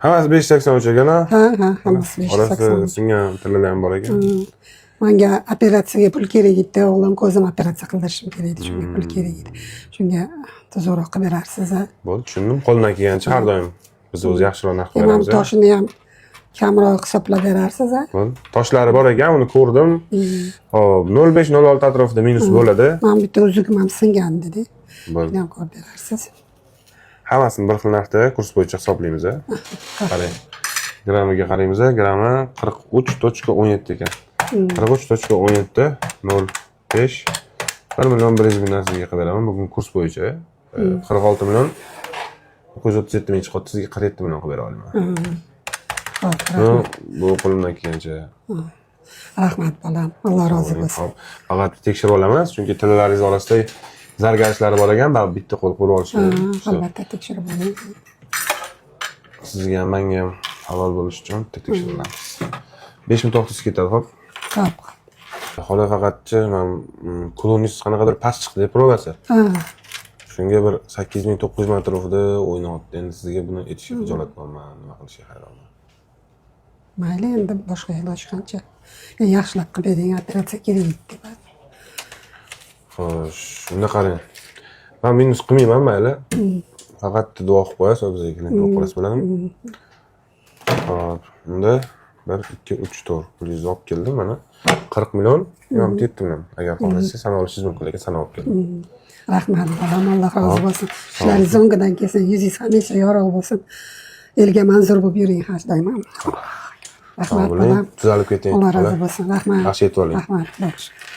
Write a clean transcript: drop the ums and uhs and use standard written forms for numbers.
Hammasi 583 ekan, a? Ha, hammasi 583. Orasida singan tillalar ham bor ekan. Manga operatsiyaga pul kerak edi, o'g'lim, ko'zim operatsiya qildirishim kerak edi, shunga pul kerak edi. Shunga tuzukroq qilib berarsiz, a? Bo'ldi, tushundim. Qo'ldan kelgancha har doim biz o'zi yaxshiroq narx Imom beramiz. Toshini ham kamroq hisoblab berarsiz, a? Bo'ldi. Toshlari bor ekan, uni ko'rdim. Xo'p, 0,5 0,6 atrofida minus bo'ladi. Mana bitta uzugim ham singan dedi. Bo'ldi. Buni ham ko'rib berarsiz. Hammasini bir xil narxda kurs bo'yicha hisoblaymiz, a? Qarang. Grammiga qaraymiz, grammi 43,17 ekan. 43,17 0,5 1 million 100 mingdan sizga qilib beraman bugun kurs bo'yicha. 46 million 937 ming chiqyapti, sizga 47 million qilib bera olaman. Xo'p, Bu, rahmat. bu qo'limdan kelgancha. Rahmat, bolam. Alloh rozi bo'lsin. Hop, faqat tekshirib olaman, chunki tillalaringiz orasida zargarishlari bor ekan, baribir bitta qo'l ko'rib olish kerak. Albatta tekshirib oling. Sizga ham, menga ham halol bo'lishi uchun bitta tekshirib olamiz. 5900 ketadi, xo'p. Xo'p. Xola, faqatchi man кулон ingiz qanaqadir past chiqdi probasi. Ha, Shunga bir 8000 9000 atrofida o'ynayapti. Endi sizga buni aytishga xijolat bo'laman, nima qilishga hayronman. Mayli, endi boshqa iloj qancha. Yaxshilab qilib bering, operatsiya kerak edi deb. Xo'sh, unda qarang. Man minus qilmayman, mayli. Faqat duo qilib qo'yasiz, bizga klient bo'lib qolasiz, biladimi? Xo'p, unda 1 2 3 4 pulingizni olib keldim mana. 40 million, ham 7 million. Agar xohlasangiz sanab olishingiz mumkin, lekin sanab olib keldim. Rahmat, bolam, Alloh rozi bo'lsin. Ishlaringiz o'ngidan kelsin, yuzingiz hamisha yorug' bo'lsin. Elga manzur bo'lib yuring har doim. Rahmat, Sog' bo'ling, bolam. tuzalib keting. Alloh rozi Xola. bo'lsin. Rahmat. Yaxshi yetib oling. Rahmat, xudoga shukur.